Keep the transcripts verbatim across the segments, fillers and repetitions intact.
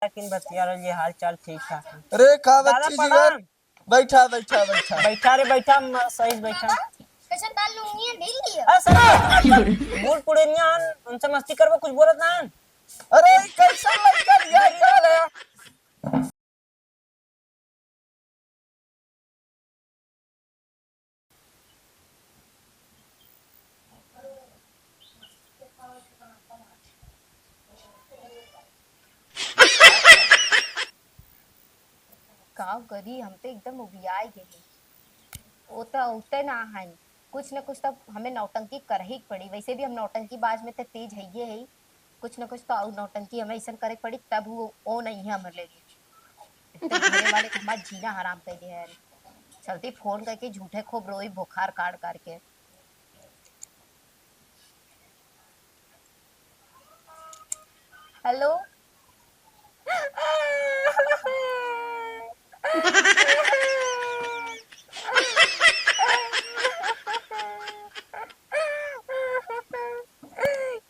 लेकिन बतिया रहे, ये हाल चाल ठीक ठाक है। अरे, का दादा, बच्ची जी, प्रणाम। बैठा, बैठा, बैठा। बैठा रे, बैठा, म-, सही से बैठा। बाबा, कैसन बाल लुंगिया ढील दिया? अरे, सर, बूढ़ पुड़ेनिया हन, उनसे मस्ती करबो, कुछ बोलत ना हन। अरे, कैसन लड़का लिया, का है? का करी, हम तो एकदम उबियाए गए। वो तो उठते ना हन, कुछ न कुछ तो हमें नौटंकी करही के पड़ी। वैसे भी हम नौटंकी बाज में तो तेज हइये है, कुछ न कुछ तो और नौटंकी हमें ऐसन करे के पड़ी, तब वो, वो नहीं है हमारे लिए। एक तो घरे वाले के हमार जीना हराम कर दे हैं। चलती फोन करके झूठे खूब रोई बुखार काट काट के। हेलो।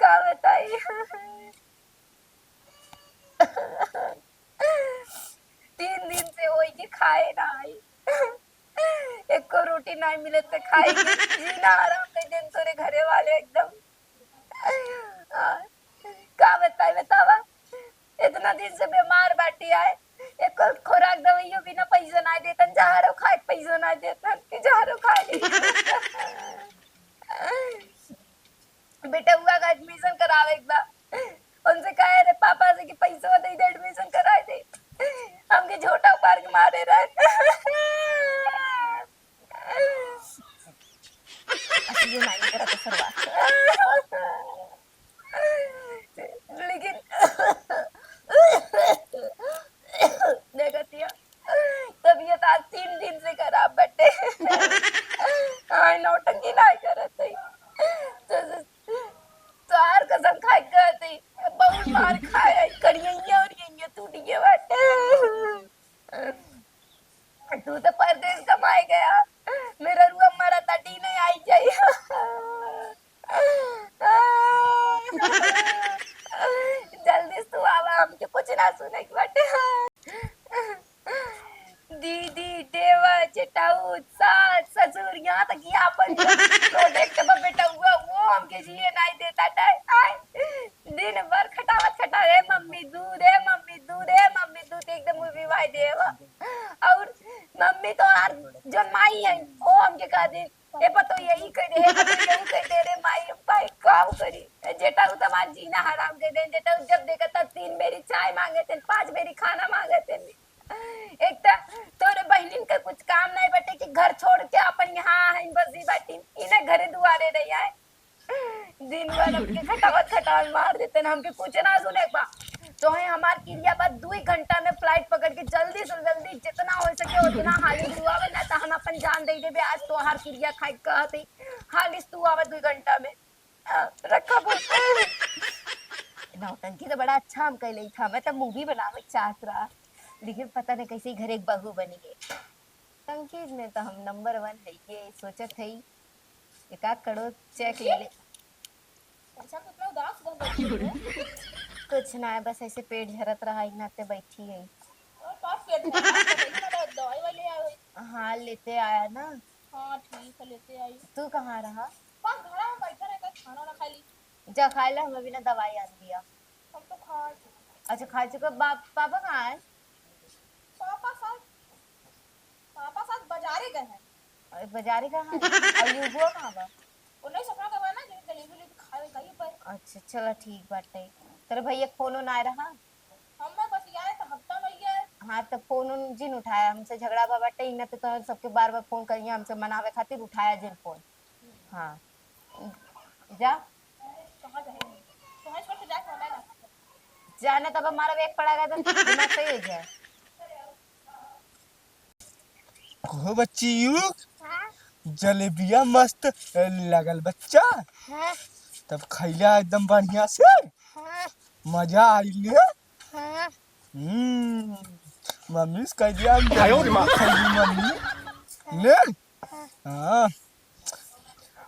का बताई? तीन दिन से होई के खाए ना आई, एको रोटी ना मिले त खाए के जीना हराम कर देन तोरे घरे वाले एकदम। आ, का बताई बतावा, इतना दिन से बीमार बाटी आए, एको खुराक दवाइयों बिना पैसा ना देतन, जहरो खाए के पैसा ना देतन कि जहरो खाए ली। बेटउआ का एडमिशन करावे के बा। उनसे कहे रे पापा से कि पैसवा दे दे, एडमिशन कराए दे। हमके झोटा उपार के मारे रहे। असली माई करत सरवा। लेकिन देखतिया, तबीयत आज तीन दिन से खराब बटे। आए नौटंकी नाय करत है। तो तोहार कसम खाए कहत है, बहुत मार खाए, करियैया और यैया टूट गए बाटे। तू तो परदेस कमाए गया, मेरा रुआ मरा ताटी नहीं आई जाई। जल्दी से तू आवा, हमके कुछ ना सुने के बाटे। दीदी, देवर, जेठाऊ, सास, ससुर, यहाँ तक कि आपन प्रोजेक्ट बा बेटउआ, वो हमके जिए नाई देता टाइम। आय, दिन भर खटावत खटावत, "ए मम्मी दूध, ए मम्मी दूध, ए मम्मी दूध", एकदम उबिवाई देवा। और मम्मी तो यार जो माई है, वो हमके कह दे, "ए पतो यही कह दे, ए पतो यही कह दे रे माई, हम भाई काम करी।" जेठाऊ तो हमार जीना हराम कर दे, जेठाऊ जब देखा तब तीन बेरी चाय मांगे थे, पांच बेरी खाना मांगे थे। एक त तोरे बहिनिन के कुछ काम नहीं बटे कि घर छोड़ के अपन यहाँ आइन बसी बाटी, इन्हें घरे दुआरे रही आए। दिन भर हमके खटावत खटावत मार देते ना, हमके कुछ ना सुने के बा। तो है हमार किरिया बा, दुई घंटा में फ्लाइट पकड़ के जल्दी से जल्दी जितना हो सके उतना हाली से आवे, ना तो हम अपन जान दे देबे। आज तोहार किरिया खाई कहत ही, हाली से तू आवे दुई घंटा में। आ, रखा बोल। नौटंकी तो बड़ा अच्छा हम कैले था, मैं तो मूवी बनावे के चाहत रहा, लेकिन पता नहीं कैसे ही घर एक बहू बनी गई। टंकीज में तो हम नंबर वन है, ये सोचत है एक आध करोड़ चेक ले ले। अच्छा, कितना उदास बन गई हो? कुछ ना है, बस ऐसे पेट झरत रहा, इनाते बैठी है। और का पेट झरत रहा? दवाई वाले आए हो? हाँ, लेते आया ना। हाँ, ठीक है, लेते आई। तू कहाँ रहा? बस घरा में बैठा रहकर खाना वाना खा ली। जा खाए ला, हम अभी ना दवाई आन दिया। हम तो खा चुके। अच्छा, खा चुका। बाप, पापा कहाँ है? पापा साथ, पापा साथ बाजारे गए हैं। अरे, बाजारे कहाँ है? और युगुआ कहाँ बा? वो नहीं सपना करवा ना, जब जलेबी उलेबी खावे कहीं पर। अच्छा, चला ठीक बाटे। तेरे भैया के फोन उन आए रहा? हम बस यार तो हफ्ता में ये। हाँ, तो फोन उन जिन उठाया, हमसे झगड़ा बा बाटे, इन्ना तो तोहर सबके बार बार फोन करिया, हमसे मनावे खातिर उठाया जिन फोन। हाँ, जा। कहाँ जाए? तुम्हें छोड़ के जाए, कौन है ना? जाना तब हमारा बैग पड़ा गया तो दिमाग सही हो जाए। कहो बच्ची यू, हाँ? जलेबिया मस्त लगल बच्चा। हाँ। तब खैला एकदम बढ़िया से। हाँ। मजा आइले। हाँ। हम्म, मम्मी से कह दिया हम आयो रे माँ। जलेबी खैली मम्मी। हाँ। ले। हाँ।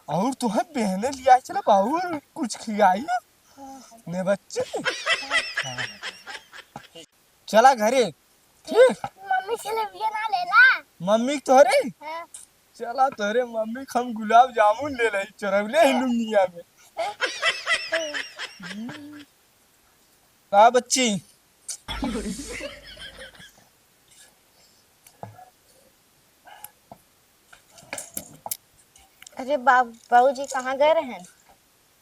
और तुहे बहने लिया चला और कुछ खियाई। हाँ। ने बच्ची। हाँ। चला घरे। ठीक। मम्मी से ले बिया ना लेला। मम्मी के तोहरे? हाँ। चला तोहरे मम्मी के हम गुलाब जामुन ले लई, चोरौले ही लुंगिया में। का बच्ची? अरे बाब-, बाबूजी कहाँ गए रहन?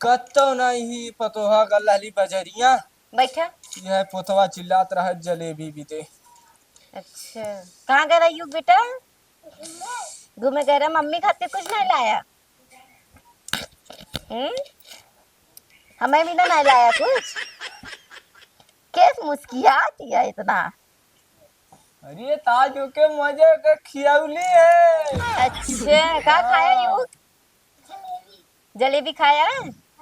कत्तो नहीं, पतोहा गल रहली बजरिया। बैठा। यह पोतवा चिल्लात रहा, "जलेबी भी दे।" अच्छा, कहाँ गए रहा यू बेटा? घूमे गए रहा, मम्मी खातिर कुछ नहीं लाया? हम्म? हमें भी ना नहीं लाया कुछ? कैस मुस्कियात है इतना? अरे, ताज ओके मजे के खियौली है। अच्छा, का खाया हाँ। यू? जलेबी खाया?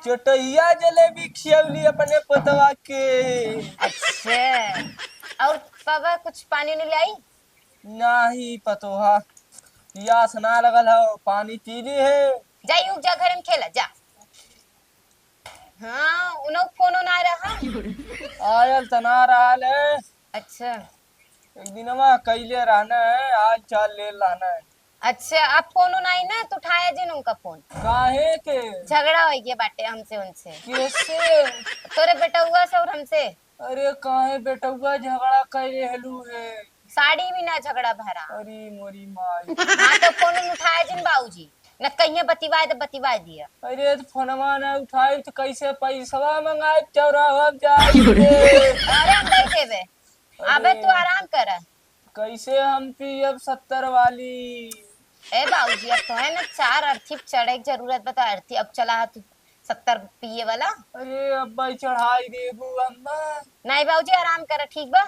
चोटहिया जलेबी खियौली अपने पोतवा के। अच्छा, और पापा कुछ पानी नहीं लाई? नहीं पतोहा, पियास ना लगल हो, पानी पी ली है। जा यू जा घर में खेला जा। हाँ, उन्हों फोन ना रहा। आयल त ना रहल है। अच्छा। एक दिनवा कैले रहना है, आज चाल ले लाना है। अच्छा, अब फोन उन आई ना, तो उठाया जिन उनका फोन। काहे के? झगड़ा हो गया बाटे हमसे उनसे। कैसे? तोरे बेटउआ से और हमसे। अरे काहे बेटउआ झगड़ा कैले हलू है? साड़ी में ना झगड़ा भरा। अरे मोरी माई। हाँ, तो फोन उन उठाया जिन बाबूजी, न कहिए बतिवाए तो बतिवाए दिया। अरे तो फोनवा ना उठाई तो कैसे पैसवा मंगाए चौराहा जाए? अरे हम दे देवे। अबे अरे। तू आराम कर। कैसे हम पियब सत्तर वाली? ए बाबूजी, अब तो है ना चार अर्थी चढ़े की जरूरत बता, अर्थी अब चला है तू सत्तर पिए वाला। अरे अब्बा, चढ़ाई देबू अम्मा। नहीं बाबूजी, आराम कर, ठीक बा?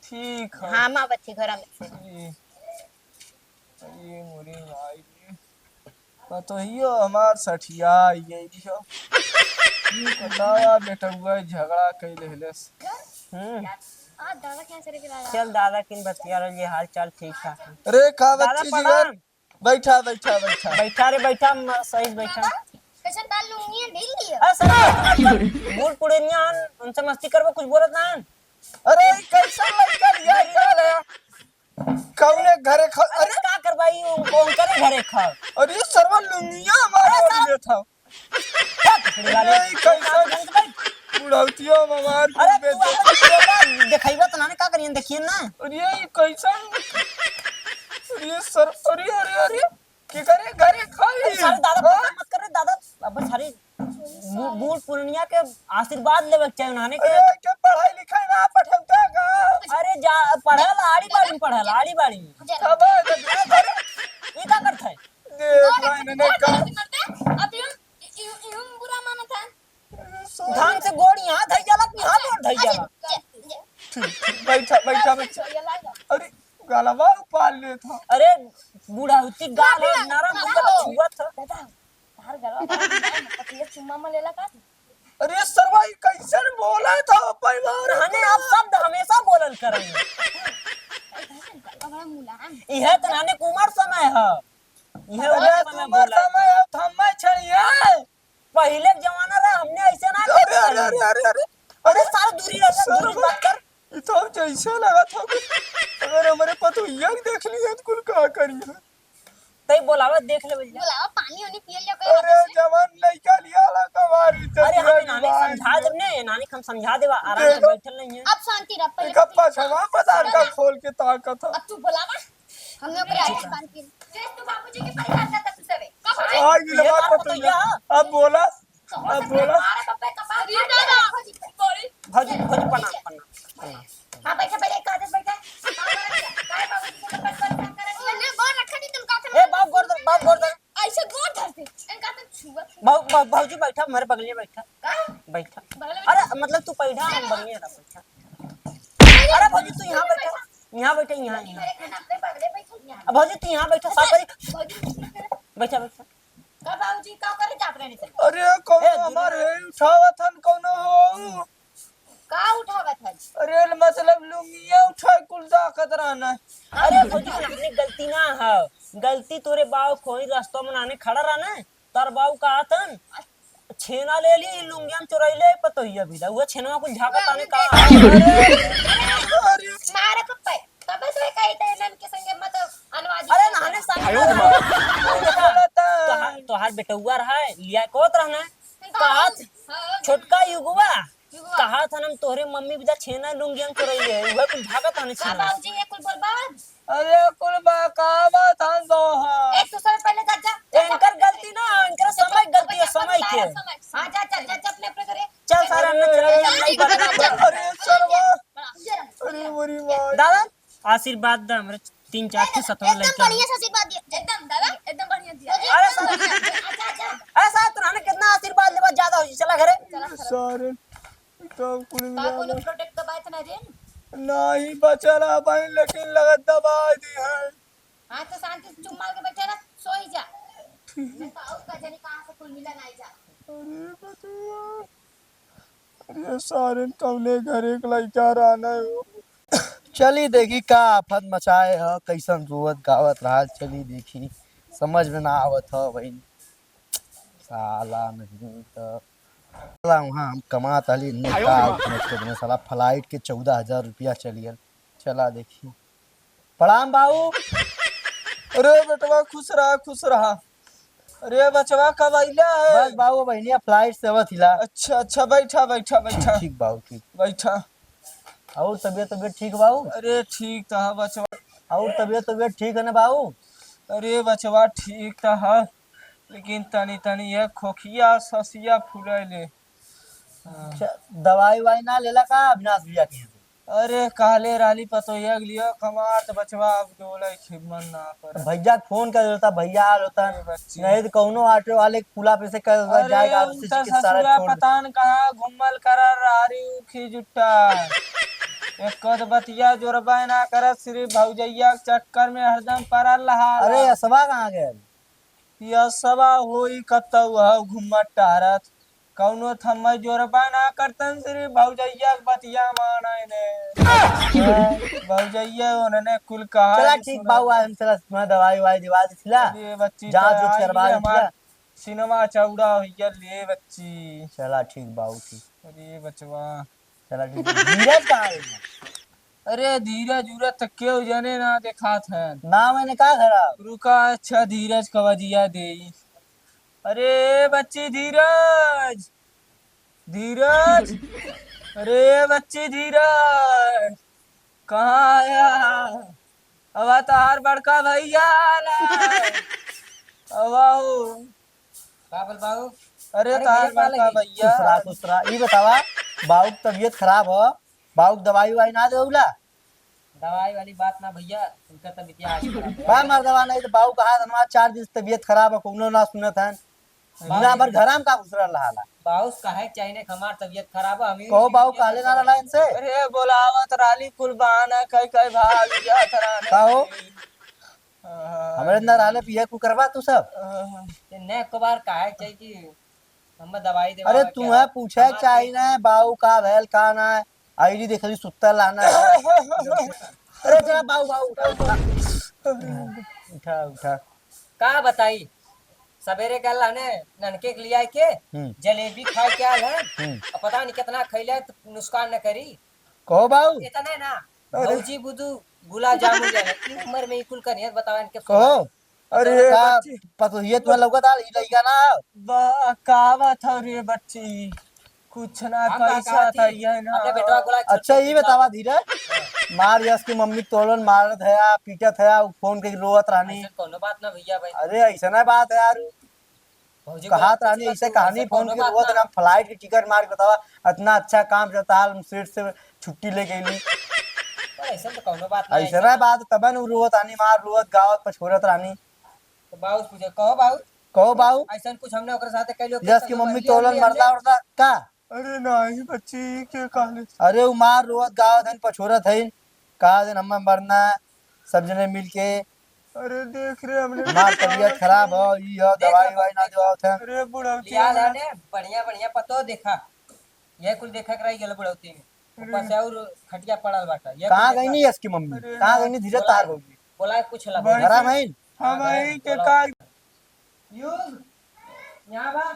ठीक है। हाँ, माँ बच्ची घर में से। अरे, अरे मोरे भाई रे। पतोहियो हमार सठिया गई हो। ये बतावा बेटउआ झगड़ा कई लेहलस। हम्म। आज दादा के यहाँ चले के दादा। चल दादा किन बतिया रह, ये हाल चाल ठीक ठाक है। अरे का दादा बच्ची जी प्रणाम। यार? बैठा, बैठा, बैठा। बैठा रे, बैठा, म-, सही से बैठा। कैसन बाल लुंगिया ढील लिया? अरे सर, बूढ़ पुड़ेनिया हन, उनसे मस्ती करबो, कुछ बोलत ना हन। अरे, ई कैसन लड़का लिया, का ले? कौने घरे खा-, अरे अरे, का करबाई, उनको उनकरे घरे खा। अरे, सरवा लुंगिया हमारे अरे, ओढ़ सर। लेत हौ। हट, बुढ़ी वाली। अरे, ई कैसन बुढ़ौतिया में मार अरे, पीट तू दे। अपन बेटा देखैबा त नाने का करियन, देखियन ना। अरे, ई कैसन? अरे, सर, अरे, अरे, अरे। केकरे घरे खाई? अरे, सारे दादा, हाँ? परेशान मत कर रे, दादा। अब सारे बू-, बूढ़ पुरनिया के आशीर्वाद लेवे के चाही उन्हाने के। अरे, के पढ़ाई लिखाई ना पठौता का? अरे, जा, पढ़ल, आड़ी बाड़ी में पढ़ल, आड़ी बाड़ी में। अब, अरे, ई का करत है? देख, गोड़ भाई, इन्होंने गोड़ कहा। धरती मरते, अब यूं, यूं, यूं बुरा मानत है। ढंग से गोड़ यहाँ धई जाला कि यहाँ गोड़ धई जाला? ठीक, ठीक, बैठा, बैठा, बैठा। अरे, गलवा उपाल लेत ह। अरे, बुढ़ौती गाल हो, नरम हो, कतौ छुअत ह। दादा, तार गलवा उपाल लेत ह, चुम्मा में लेला का? अरे, सरवा, ई कैसन बोलत ह, परिवार हने आप शब्द हमेशा बोलल करें। गलवा बड़ा मुलायम। इहे त नाने के उमर समय ह। इहे अरे, उमर समय बोला। समय ह, थम्मा छड़िया। पहिले के जमाना रहा, हमने ऐसे ना अरे, करते अरे, रहे। अरे, अरे, अरे। अरे, सारा दूरी रह, दूरी सरवा, बात कर। ई तो जैसे लगा था कि अगर हमरे पतोहिया के देख लिए तो कुल का करी है? तई बोलावा, देख ले भैया। बोलावा, पानी उनी पियल जाओ, कोई अरे, वापस से। जवान लइका लिया ला कमारी अरे, हम चंदिया नानी की समझा माई। देब ने, नानी के हम समझा देबा, आराम से देख। बैठल नहीं है। अब शांति रह, पहिले एक अप्पा छवा पता का खोल के ताकत है। अब तू बोलावा। हमने ओकरे आगे पान पी। जैसे तू बाबूजी के परिवार का तू सबे। कब आए? आ गई ये बात बात पतोहिया। पतोहिया। अब बोला, तो हो अब सकता है बोला। हमारे पप्पा का बाप अरे दादा। भौजी, भौजी, भौजी, प्रणाम, प्रणाम, प्रणाम। हाँ, बैठा, पहले एक आदत बैठा। काहे बाबूजी के ऊपर परेशान कर रही है? ले, गोड़ रखा नहीं तुम का ए, बाप गोड़ धर, बाप गोड़ धर। ऐसे गोड़ धर दे। इनका तो छुआ। बाबू, बाबू, भौजी बैठा, हमारे बगलिए बैठा। का? बैठा। बगल में अरे, मतलब तू बैठा, हम बगलिए ना बैठा। अरे भौजी, तू यहाँ बैठा, यहाँ बैठा, यहाँ, यहाँ। अब भौजी, तू यहाँ बैठा, साफ करी। बैठा, बैठा। का बाबूजी, का करे जात रहने से? अरे, कौन ए, हमार है, उठावत हन, कौन हो? का उठावत हन? अरे, मतलब, लुंगिया उठा कुल दाकत रहना। अरे भौजी, अपनी गलती ना है, गलती तोरे बाऊ खोई रस्तों में नाने खड़ा रहना। तार बाऊ कहत हन, छेना ले ली, लुंगिया में चोरैले पतोहिया भी दा। उहे छेनवा कुछ झाँकत आने का। अरे, अरे, बेटउआ रहा है, लिया कोत रहना। कहा थ-, हाँ। छोटका युगवा, युगवा। कहा था ना, हम तोहरे मम्मी बिदा छेना लुंगियन चोरइले है, उहे कुल भागत हने का छेना। बाबूजी, ये कुल बर्बाद? अरे, कुल बकावत हन दोहा। एक दूसरे पहले जा, जा, जा, एनकर जा, गलती ना, एनकर समय गलती है, जा, समय के। हाँ, जा, जा, जा, जा, अपने, अपने घरे। चल, सारा अरे, अरे, अरे, सरवा। अरे, मोरी माई। दादा, आशीर्वाद दे हमरे तीन चार ठो सतवा एकदम लइका। बढ़िया से आशीर्वाद दिया। एकदम दादा, एकदम बढ़िया दिया। अरे, एकदम बढ़िया। अच्छा, अच्छा। अरे, साहब, तोहने कितना आशीर्वाद लेबा, ज्यादा हो जी, चला घरे। चला, चला। सारे, तब कुल का मिला कोनो लो। प्रोडक्ट दबाए थे ना रे? नहीं बचल है भाई, लेकिन लगत दबाए दी है। हाँ, तो शांति से चुप मार के बैठे रह, सो ही जा। ठीक। मैं तो और का जानी कहाँ से कुल मिला नहीं जा। अरे बचवा, अरे सारे कौने घरे के लइका रहना हो। चली देखी का आफत मचाए ह, कैसन रोवत गावत रहा। चली देखी, समझ में ना आवत ह भाई। साला नहीं तो साला वहाँ हम कमात हली, इन्ने का उतने छोटने साला फ्लाइट के चौदह हजार रुपया चलियन। चला देखी। प्रणाम बाबू। अरे बेटवा, खुश रहा, खुश रहा। अरे बचवा, कब अइला है? बस बाबू, बहिनिया फ्लाइट से आवत हिला। अच्छा, अच्छा, बैठा, बैठा, बैठा। ठीक बाबू, ठीक। बैठा। और तबियत, तबियत ठीक बाबू? अरे ठीक त ह बचवा। और तबियत, तबियत ठीक है ना बाबू? अरे बचवा, ठीक त ह, लेकिन तनी तनी ये खोखिया ससिया फुलैले। अच्छा, दवाई वाई ना लेला का अविनाश भैया के यहाँ से? अरे, कहले रहली पतोहिया के लियो, कमार त बचवा अब डोले के मन ना करे। भैया के फोन कर देता, भैया आ होता। अरे बच्ची। नहीं तो कौनो ऑटो वाले के पुला पे से कर अरे, जाएगा, उ आपसे त चिकित्सालय ससुरा छोड़ दे। पता न कहाँ घूमल कर रहरी उ खिजुट्टा। एको त बतिया जोरबा ना करत, सिर्फ भौजैया के चक्कर में हरदम पड़ल रहा। अरे, यसवा कहाँ गए? यसवा होई कतौ ह घूमत टहरत, कौनो थम्मै जोरबा ना करतन, सिर्फ भौजैया के बतिया माने ने। भौजैया उन्होंने कुल कहा चला है, ठीक सुना बाबू, है। आज हम चला तुम्हें दवाई वाई दिवा दी थिला। अरे बच्ची, जांच तो उच आई करवा है दी हमार थिला। सिनेमा चौड़ा होइया ले बच्ची। चला ठीक बाबू, ठीक। अरे बचवा। चला ठीक है। धीरज कहाँ है? अरे धीरज उरज त केहू जने ना देखात है। नाम है का खराब? रुका, अच्छा धीरज कवजिया देई। अरे बच्ची धीरज, धीरज, अरे बच्ची धीरज, कहाँ आया? अब तोहार बड़का भैया आला। अब आओ। का बोल बाबू? अरे अरे तोहार भैया, बड़का भैया। खुश रहा, खुश रहा। ई बतावा, बाबू की तबीयत खराब हो, बाबू की दवाई वाई ना देउला? दवाई वाली बात ना भैया, उनका तबीयत आज खराब है। बा मर्दवा, नहीं तो बाबू कहा था, हमार चार दिन से तबीयत खराब है, कौनो ना सुनत है। बाबू दुनिया भर घरा में का घुसरल रहा ला। बाबू काहे चाहिए ना, हमार तबीयत खराब है, हम ही कहो बाबू, कहले ना रहा इनसे। अरे बोलावत राली कुल बहाना कई कई भाग जात रहा। का हो? आहा। हमरे अंदर रहले पिए कुल करबा तू सब। आहा। ते ने एको बार काहे चाहिए कि हम दवाई देवा अरे के तुम्हें पूछे चाहिए ना, बाऊ का भैल का ना, आईडी देखली सुत्ता लाना। अरे जरा बाऊ, बाऊ, उठा, उठा। उठा, उठा। का बताई, सवेरे गल हने ननके के लिया के हम्म। जलेबी खाए के आल है। हम्म। अब पता नहीं कितना खैले तो नुकसान न करी। कहो बाऊ। इतने ना, अरे। भौजी बुदू गुलाब जामुन जाने। ई उम्र में ई कुल कनियत बतावा इनके कहो। अरे का बच्ची। पतोहिए तुम्हें लौकत आल, ई लइका ना। बा, का बात है रे बच्ची? कुछ ना, हम का पैसा कहत था, ही? ये ना। अपने बेटवा को ला अच्छा, छोड़ ये के बतावा धीरे। मार यस की मम्मी तोलन मारत है, पीटत है, फोन के रोवत रहनी। ऐसा कोनो बात ना भैया भाई। अरे, ऐसा ना बात है यार। भौजी कहा बोला, तानी कुछ ऐसे बात कहानी ऐसे फोन कौनो के बात रोवत ना। ना, फ्लाइट के टिकट मार के बतावा, इतना अच्छा काम चलता हाल, हम सेठ से छुट्टी ले गईली। पर ऐसा तो कौनो बात ना, ऐसे ऐसा ना ना। बात, तबे न रोवत आनी, मार रोवत गावत पछोरत रानी। तो बाउस पूछे, कहो बाउस? कहो बाऊ। ऐसा कुछ हमने ओकरे साथे कैलो, यस की मम्मी तोलन मरदा उरदा का? अरे नहीं बच्ची, के कहले? अरे उ मार रोवत गावत हन, पछोरत हन, कहा दिन हमें मरना, सब जने मिल के। अरे देख रे, हमने हमार तबीयत खराब हो, ई हो, देख दवाई रे, वाई ना देख। देवत है। अरे बुढ़ौती लिया में। लाने, बढ़िया बढ़िया पतो देखा, ये कुल देखा के रह गेल बुढ़ौती में। अरे। ऊपर से और खटिया पड़ल बाटा, ये कहाँ कुल गई देखा। नहीं इसकी मम्मी? अरे कहाँ ना। गई नहीं धीरे बोला, तार भौजी? बोला कुछ ला, बोला। घरा में? हाँ, हाँ, भाई, के बोला। का? युग, यहाँ बा।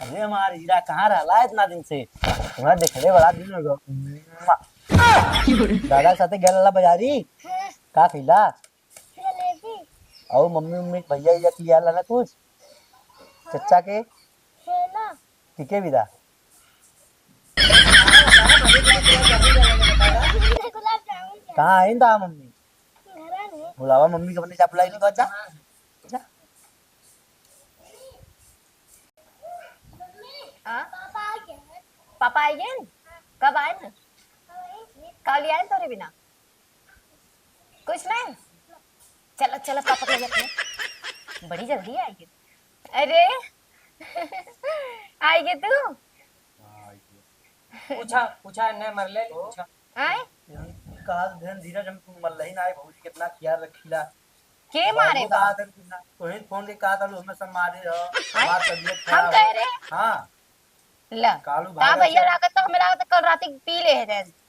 अरे हमार हीरा कहाँ रहला इतना दिन से? तुम्हारा देखले बड़ा दिन हो गया। दादा के साथे गल रहला बाजारी? हाँ। का खइला? जलेबी। अउ मम्मी, मम्मी के भैया, भैया के लिया लाना कुछ। चच्चा के? है ना। ठीक है, विदा। गुलाब जामुन। कहाँ है दा मम्मी? घर में। बुलावा मम्मी के अपने, जा बुलाई लिखा, जा। जा। हाँ? पापा आ गए हैं। पापा आ गए हैं? कब आए हैं? हाँ, वही। काल आए हैं तोरे बिना? कुछ नहीं? चलो, चलो, पापा के लेते हैं। बड़ी जल्दी आएगी। अरे, आएगी तू? हाँ, आएगी। पूछा, पूछा, नहीं मर ले, पूछा। आए? कहा तो ध्यान धीरज, हम मल्लही ना आए, भौजी कितना ख्याल रखीला। के मारे बाबू बा? कहा था कि ना, तोहे फोन के कहा था, लो, हमें सब मारे हो, आए? हमार तबीयत हम खराब कह है। रहे? हाँ। ला। कालू का भाई भैया रहता। लागत तो हमें लागत कल राती पी ले है।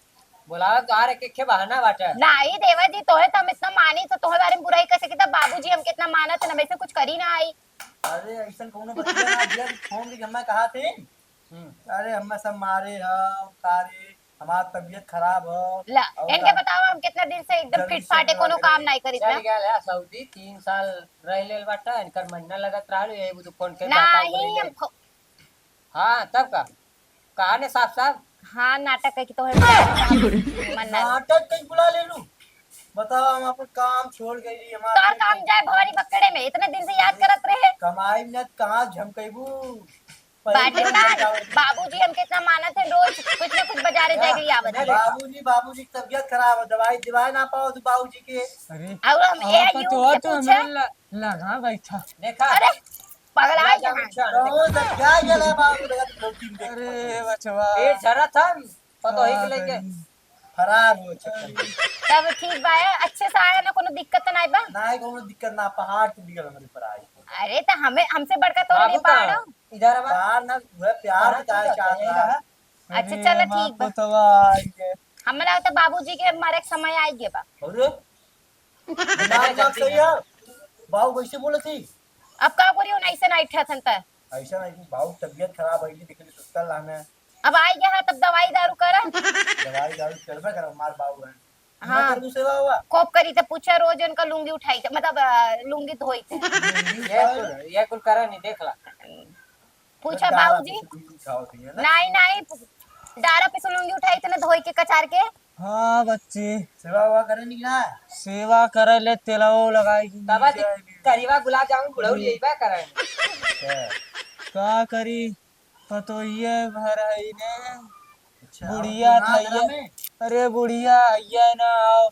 बोलावा तो आ रहे, के, के बहाना बाटे? नहीं देवा जी, तोहे तो हम इतना मानी, तो तोहे बारे में बुराई कैसे की? तब बाबूजी हमके इतना मानत है ना, वैसे कुछ करी ना आई। अरे, ऐसन कौनो बतिया ना, भैया, फोन के हमें कहा थे। हम्म। अरे, हमें सब मारे हो, उतारे, हमार तबीयत खराब हो। ला, और इनके का बताओ, हम कितना दिन से एकदम गर्मी फिट से फाटे, कोनो काम नहीं करीत चल ना। गया है सऊदी, तीन साल रह लेल बाटा, इनकर महीना लगत रहल, यही बुझू फोन के नहीं, बहकाव कइले। हम खो- हाँ, तब का? कहा ने साफ साफ? हाँ, नाटक है कि तोहे मन ना नाटक कहीं बुला ले लू। बताओ, हम अपन काम छोड़ गइली, हमार तोहर पेट काम में जाए भवानी बक्कड़े में, इतने दिन से याद करत रहे। कमाई में कहाँ झमकैबू? बाटे ना, बाबूजी हमके इतना मानत है, रोज कुछ ना कुछ बाजारे जाए के आवत है। बाबूजी, बाबूजी की तबीयत खराब है, दवाई दिवाए ना पाओ तू बाबूजी के। अरे, और हम, ए, हाँ, यू पतोह के तो पूछे? हमें ल-, लगा बैठा। देखा? अरे, पगला गुलाब जामुन गया। छान, तो देखा? सब क्या गेला बाबू, लगा तो दो तीन देख अरे, पतोह। बचवा। पेट झरा था, पतोही के का लेके। करी? फरार हो चक्कर में। तब ठीक बा, अच्छे से आया ना, कोनो दिक्कत तो नहीं बा? नहीं, कोनो दिक्कत ना, पहाड़ टूट गया हमारे ऊपर आई। अरे, तो हमें, हमसे बड़का तो बाबू नहीं कहाँ? पहाड़ हो। इधर आवा। पहाड़ ना, वह प्यार पहाड़ का टूट गया, चाहत यही रहा। रहा। अच्छा, अरे, चलो, हमार ठीक बा। पुतवा आई है। हमरा तो बाबूजी के मरे के समय आई गए बा। अरे, दिमाग ना सही है। बाबू कैसे बोले थी? अब का करियो, ना ऐसे ना इठा थन त। ऐसा नहीं कि बाबू तबीयत खराब है, देख ले सुस्ता लाना है। अब आई गया है, तब दवाई दारू करा। दवाई दारू करबे करब, मार बाबू है। हाँ। ना करबू सेवा हुआ? कोप करी त पूछा, रोज उनका लुंगी उठाई त, मतलब, अ, लुंगी धोई त। ये कुल, ये कुल करा नहीं, देख ला। पूछा, डारा बाबूजी। पे से लुंगी उठाओ थी, है ना? नहीं, नहीं, डारा पे से लुंगी उठाई त ना धोई के कचार के। हाँ बच्ची। सेवा हुआ करे नहीं ना? सेवा करे ले, तेलवो लगाई की तब नीचे आज आई भी। करीबा गुलाब जामुन बुढ़ऊ हम्म। ले बा करे। अच्छा। का करी? पतोहिए भर है ने। अच्छा, और बुढ़िया तू ना था घर ये। में? अरे बुढ़िया, ये ना आओ।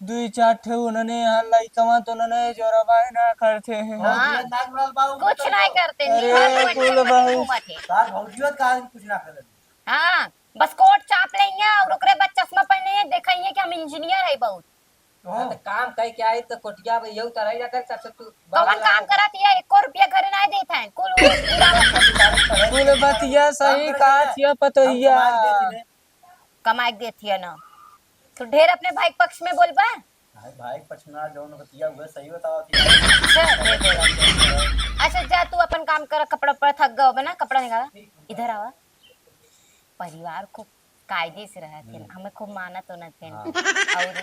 दुई चार ठे उन्होंने यहाँ लइकवा तो उन्होंने जोरबा ही ना करते हैं। हाँ। भौजिया नाक लाल बाबू कुछ कुछ नहीं तो। करते, अरे, निहार कुल बच्चन बहू। घूमत है। तार भौजियो का कुछ ना करे। हाँ, बस कोट चाप लेंगे और ओकरे बाद चश्मा पहने हैं, देखाइए कि हम इंजीनियर है बहुत। हाँ, तो काम कह के आई तो कोटिया अब यहू तरह ही रहता है, तब से तू कौन बाबू काम लागल। करत है? एको रुपया घरे नहीं देत है, कुल उड़ावत है। कुल बतिया सही काम करे कहा के। थिया पतोहिया। हम कमाई देती है। कमाई के देती है ना। तू ढेर अपने भाई के पक्ष में बोलबा? भाई, भाई के पक्ष में ना, जौन बतिया हुआ सही बताओ थी। अच्छा, ढेर बोला। अच्छा, जा तू अपन काम कर, कपड़ा उपड़ा थक गओ बा ना, कपड़ा निकाला। ठीक है। इधर आवा। परिवार खूब कायदे से रहत है, हम्म। हमें खूब मानत उनत है। हाँ। और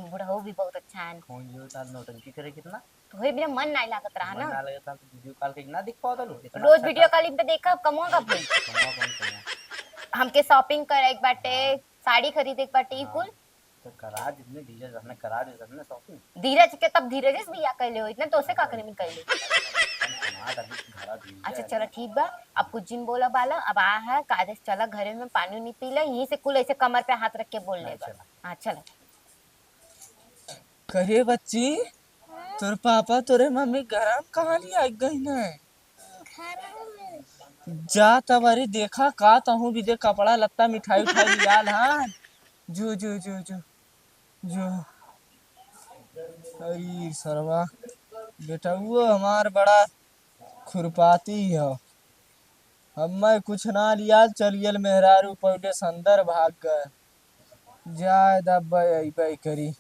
बुढ़ऊ भी बहुत अच्छा है। कौन जो साथ नौटंकी करे कितना? तो वही बिना मन नहीं लागत रहा मन ना। ना लगता तो वीडियो कॉल के ना दिख पावत लो, इतना रोज अच्छा वीडियो था। कॉलिंग पे देखा, कमवा का फोन। कमवा कौन कमवा? हमके शॉपिंग करे के बाटे, हाँ। साड़ी खरीदे के बाटे, ई हाँ। कुल। तो करा जितने धीरज रहने करा दे सबने शॉपिंग। धीरज के तब धीरज से बियाह कर ले हो, इतना तो से का करे में कर ले। हम कमा तभी घरा धीरज अच्छा है चलो ना। ठीक बा, अब कुछ जिन बोला बाला, अब आ है कायदे से चला घरे में पानी उनी पी ले, यहीं से कुल ऐसे कमर पे हाथ रख के बोल हाँ, ले बा। चला। हाँ चलो। कहे बच्ची, तोर पापा तोरे मम्मी गरम कहाँ लिया गई न? जा तब अरे देखा का तहूँ भी दे कपड़ा लत्ता मिठाई उठाई लियाल हाँ। जो, जो, जो, जो, जो। अरे सरवा, बेटउओ हमार बड़ा खुरपाती ह। हम्मे कुछ ना लियाल, चलियल मेहरारू पहिले से अंदर भाग गए। जाए दब्बे अइबे करी।